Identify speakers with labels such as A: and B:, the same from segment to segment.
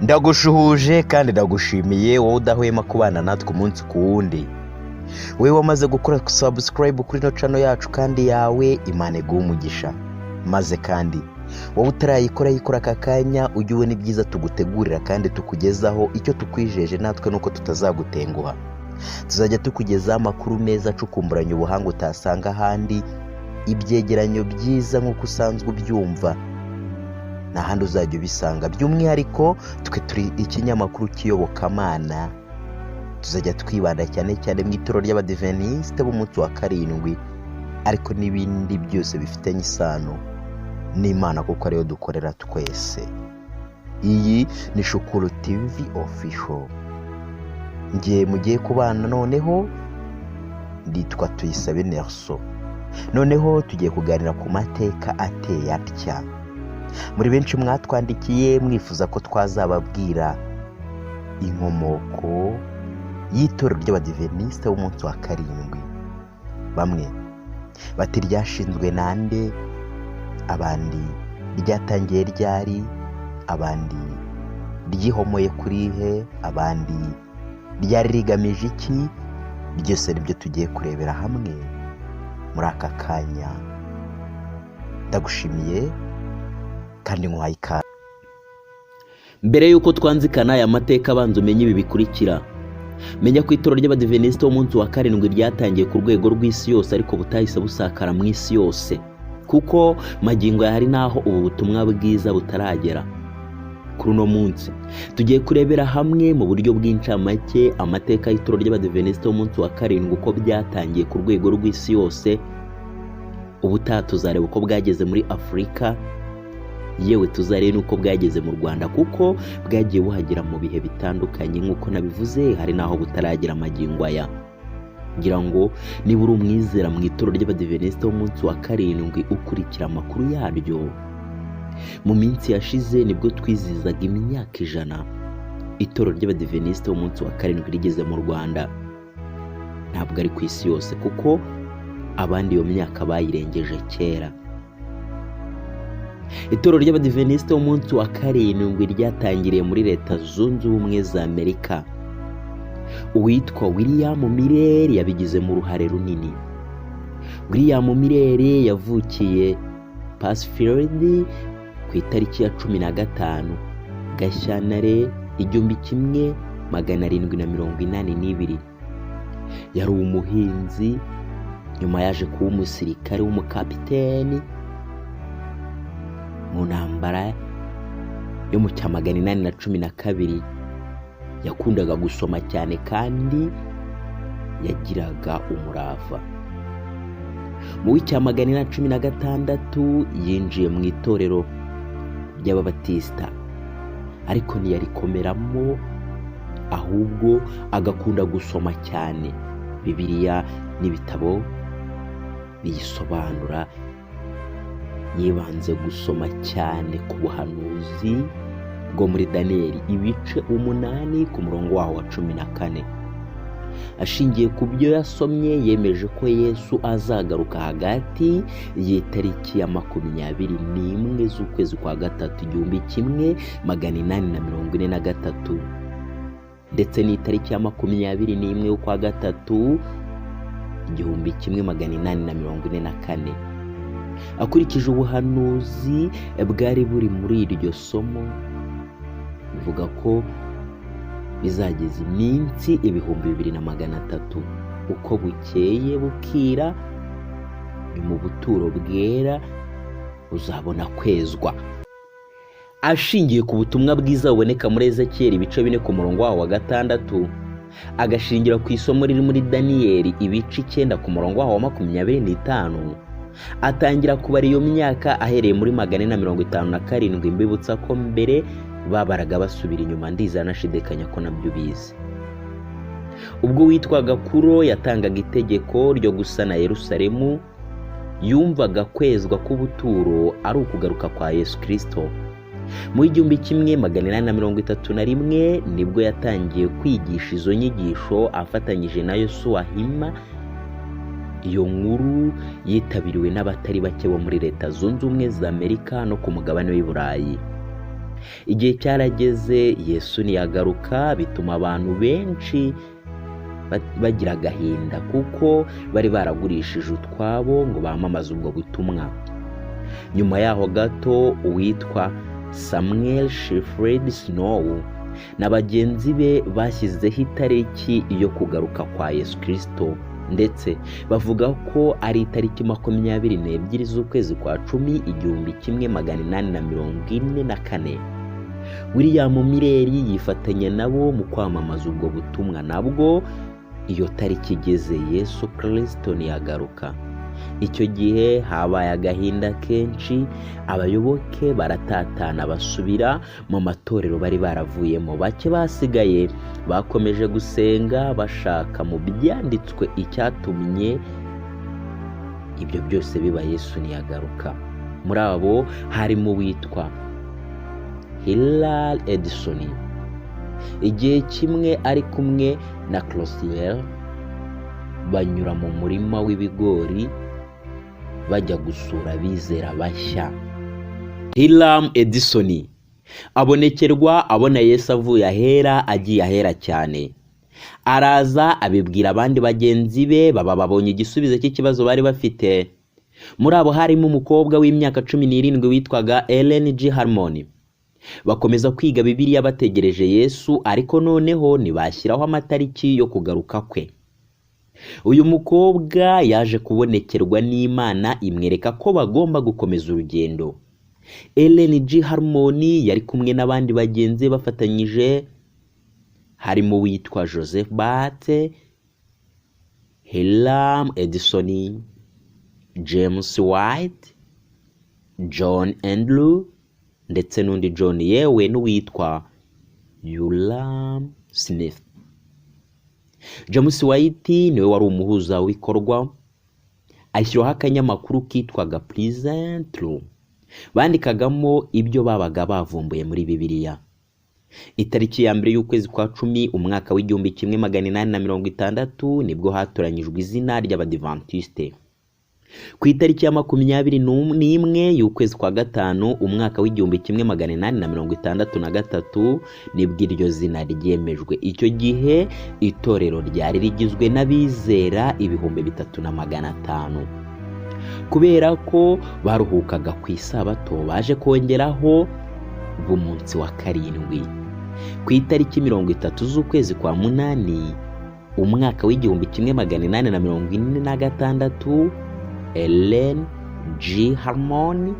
A: Ndagushuhuje kandi ndagushimiye wowe udahwema kubana natwe umunsi ku wundi, wowe wamaze gukora subscribe kuri ino channel yacu kandi yawe, Imana iguhe umugisha. Maze kandi wowe utarayikora, yikora aka kanya, ujye ubona ibyiza tugutegurira kandi tukugezaho. Icyo tukwijeje natwe nuko tutazagutenguha, tuzajya tukugezaho amakuru meza acukumburanye ubuhanga utasanga ahandi, ibyegeranyo byiza nk'uko usanzwe ubyumva, nta handi uzajya ubisanga. By'umwihariko twe turi ikinyamakuru cy'iyobokamana, tuzajya twibanda cyane cyane mu itorero ry'Abadivenisite b'umunsi wa karindwi, ariko n'ibindi byose bifitanye isano n'Imana kuko ariyo dukorera twese. Iyi ni Shukuru TV Official. Ngiye mugiye kubana noneho nditwa Tuyisabe Nelson. Noneho tugiye kuganira ku mateka ateye atya. Muri benshi mwatwandikiye mwifuza ko twazababwira inkomoko y'itorero ry'Abadivenisite b'umunsi wa karindwi. Bamwe bati ryashinzwe nande, abandi ryatangiye ryari, abandi ryihomoye kuri he, abandi ryari rigamije iki? Byose nibyo tugiye kurebera hamwe muri aka kanya. Ndagushimiye kandi nkuhaye ikaze.
B: Mbere y'uko twanzikana aya mateka, abanza umenye ibi bikurikira. Menya ko itorero ry'Abadivenisite b'umunsi wa karindwi ryatangiye ku rwego rw'isi yose, ariko butahise busakara mu isi yose, kuko magingo aya hari n'aho ubu butumwa bwiza butaragera. Kuri uno munsi tugiye kurebera hamwe mu buryo bw'incamake amateka y'itorero ry'Abadivenisite b'umunsi wa karindwi, uko byatangiye ku rwego rw'isi yose. Ubutaha tuzareba uko bwageze muri Afurika, yewe tuzarebe n'uko bwageze mu Rwanda, kuko bwagiye buhagera mu bihe bitandukanye. Nk'uko nabivuze, hari n'aho butaragera magingo aya. Ngira ngo niba uri umwizera mu itorero ry'Abadivenisite b'umunsi wa karindwi ukurikira amakuru yaryo, mu minsi yashize nibwo twizihizaga imyaka 100 itorero ry'Abadivenisite b'umunsi wa karindwi rigeze mu Rwanda. Ntabwo ari ku isi yose, kuko abandi iyo myaka bayirengeje kera. Itorero ry'Abadivenisite b'umunsi wa karindwi ryatangiriye muri Leta Zunze Ubumwe za Amerika. Uwitwa William Miller yabigizemo uruhare runini. William Miller yavukiye Pittsfield ku itariki ya 15 Gashyantare 1782. Yari umuhinzi, nyuma yaje kuba umusirikare w'umukapiteni mu ntambara yo mu cya 812. Yakundaga gusoma cyane kandi yagiraga umurava. Mu w'icya 816 yinjiye mu itorero ry'Ababatisita, ariko ntiyarikomeramo, ahubwo agakunda gusoma cyane Bibiliya n'ibitabo biyisobanura. Yibanze gusoma cyane ku buhanuzi bwo muri Daniyeli ibice 8 ku murongo waho wa 14. Ashingiye ku byo yasomye, yemeje ko Yesu azagaruka hagati y'itariki ya 21 z'ukwezi kwa gatatu 1843 ndetse n'itariki ya 21 y'ukwa gatatu 1844. Akurikije ubuhanuzi bwari buri muri iryo somo, bivuga ko bizageza iminsi 2300, uko bukeye bukira, ni mu buturo bwera uzabona kwezwa. Ashingiye ku butumwa bwiza buboneka muri Ezekiyeli ibice 4 ku murongo wawo wa 6, agashingira ku isomo riri muri Daniyeli ibice 9 ku murongo wawo wa 25, atangira kubara iyo myaka ahereye muri 457. Mbibutsa ko mbere babaraga basubira inyuma, ndizera nashidikanya ko nabyo ubizi. Ubwo witwaga Kuro yatangaga itegeko ryo gusana Yerusalemu, yumvaga kwezwa k'ubuturo ari ukugaruka kwa Yesu Kirisito. Mu 1831 nibwo yatangiye kwigisha izo nyigisho afatanyije na Yosuwa Hima. Iyo nkuru yitabiriwe n'abatari bake bo muri Leta Zunze Ubumwe za Amerika no ku mugabane w'i Burayi. Igihe cyarageze Yesu ntiyagaruka, bituma abantu benshi bagira agahinda kuko bari baragurishije utwabo ngo bamamaze ubwo butumwa. Nyuma yaho gato uwitwa Samuel Shifred Snow na bagenzi be bashyizeho itariki yo kugaruka kwa Yesu Kristo, ndetse bavuga ko ari itariki 22 z'ukwezi kwa 10 1844. William Miller yifatanya nabo mu kwamamaza ubwo butumwa. Nabwo iyo tariki igeze Yesu Kristo ntiyagaruka. Icyo gihe habaye agahinda kenshi, abayoboke baratatana basubira mu matorero bari baravuyemo. Bake basigaye bakomeje gusenga bashaka mu byanditswe icyatumye ibyo byose biba Yesu ntiyagaruka. Muri abo harimo uwitwa Hilary Edison. Igihe kimwe ari kumwe na Closier banyura mu murima w'ibigori bajya gusura abizera bashya. Hiram Edison abonekerwa abona Yesu avuye ahera agiye ahera cyane. Araza abibwira abandi bagenzi be, baba babonye igisubizo cy'ikibazo bari bafite. Muri abo harimo umukobwa w'imyaka 17 witwaga Ellen G. Harmon. Bakomeza kwiga Bibiliya bategereje Yesu, ariko noneho ntibashyiraho amatariki yo kugaruka kwe. Uyu mukobwa yaje kubonekerwa n'Imana imwereka ko bagomba gukomeza urugendo. Ellen G. Harmon yari kumwe n'abandi bagenzi bafatanyije, harimo uwitwa Joseph Bate, Hiram Edison, James White, John Andrew ndetse n'undi John, yewe n'uwitwa Ulam Smith. James White niwe wari umuhuza w'ibikorwa, ashyiraho akanyamakuru kitwaga Present Truth, bandikagamo ibyo babaga bavumbuye muri Bibiliya. Itariki ya 1 y'ukwezi kwa 10 umwaka w'1860 nibwo hatoranyijwe izina ry'Abadiventiste. Ku itariki ya 21 y'ukwezi kwa 5 umwaka w'1863 nibwo iryo zina ryemejwe. Icyo gihe itorero ryari rigizwe n'abizera 3500. Kubera ko baruhukaga ku isabato, baje kongeraho umunsi wa 7. Ku itariki 30 z'ukwezi kwa 8 umwaka w'1846 Ellen G. Harmon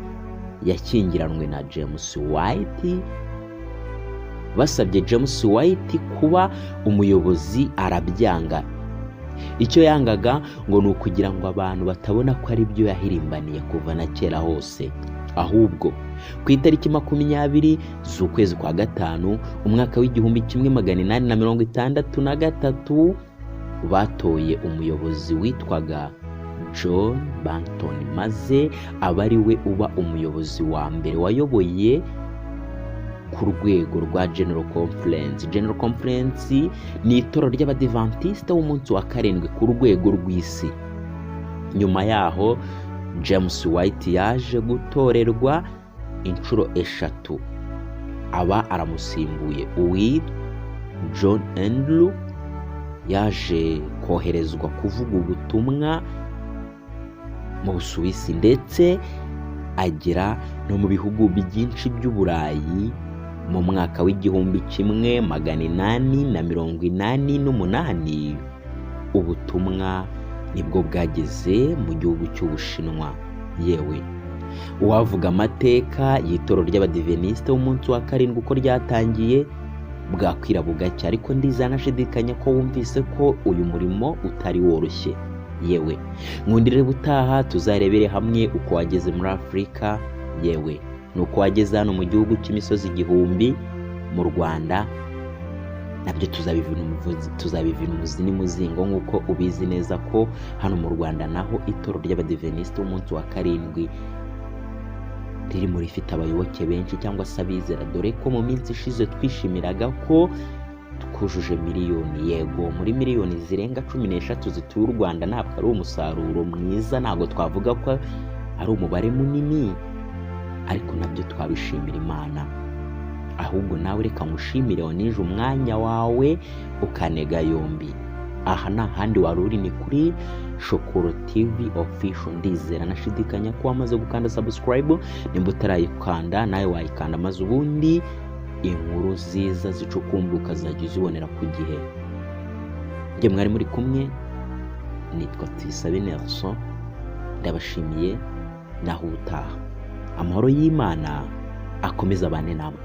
B: yashyingiranwe na James White. Basabye James White kuba umuyobozi arabyanga. Icyo yangaga ngo ni ukugira ngo abantu batabona ko ari byo yahirimbaniye kuva na kera hose. Ahubwo ku itariki 20 z'ukwezi kwa 5 umwaka w'1863 batoye umuyobozi witwaga John Banton, maze aba ari we uba umuyobozi wa mbere wayoboye ku rwego rwa General Conference. General Conference ni itorero ry'Abadiventiste w'umunsi wa 7 ku rwego rw'isi. Nyuma yaho James White yaje gutorerwa inshuro 3, aba aramusimbuye. Uwitwa John Andrew yaje koherezwa kuvuga ubutumwa mu Busuwisi, ndetse agera no mu bihugu byinshi by'Uburayi. Mu mwaka w'1888 ubutumwa nibwo bwageze mu gihugu cy'Ubushinwa. Yewe uwavuga amateka y'itorero ry'Abadiveniste w'umunsi wa 7 uko ryatangiye bwakwira bugacya, ariko ndizanashidikanya ko wumvise ko uyu murimo utari woroshye. Yewe nkundire butaha tuzarebere hamwe uko wageze muri Afurika, yewe nuko wageze hano mu gihugu cy'imisozi 1000 mu Rwanda. Nabyo tuzabivina umuzi n'umuzingo, nk'uko ubizi neza ko hano mu Rwanda naho itorero ry'Abadiveniste w'umunsi wa 7 riri muri rifite abayoboke benshi cyangwa se abizera, dore ko mu minsi ishize twishimiraga ko twujuje miliyoni. Yego muri miliyoni zirenga 13 zituye u Rwanda ntabwo ari umusaruro mwiza, ntabwo twavuga ko ari umubare munini, ariko nabyo twabishimira Imana. Ahubwo nawe reka ngushimire wanije umwanya wawe ukanega yombi. Aha nta handi wari uri, ni kuri Shokoro TV Official. Ndizera nashidikanya ko wamaze gukanda subscribe. Nimba utarayikanda, nawe wayikanda, maze ubundi inkuru ziza zicukumbuka ukazajya uzibonera ku gihe. Njye mwari muri kumwe nitwa Tuyisabe Nelson, ndabashimiye. Naho ubutaha, amahoro y'Imana akomeze abane namwe.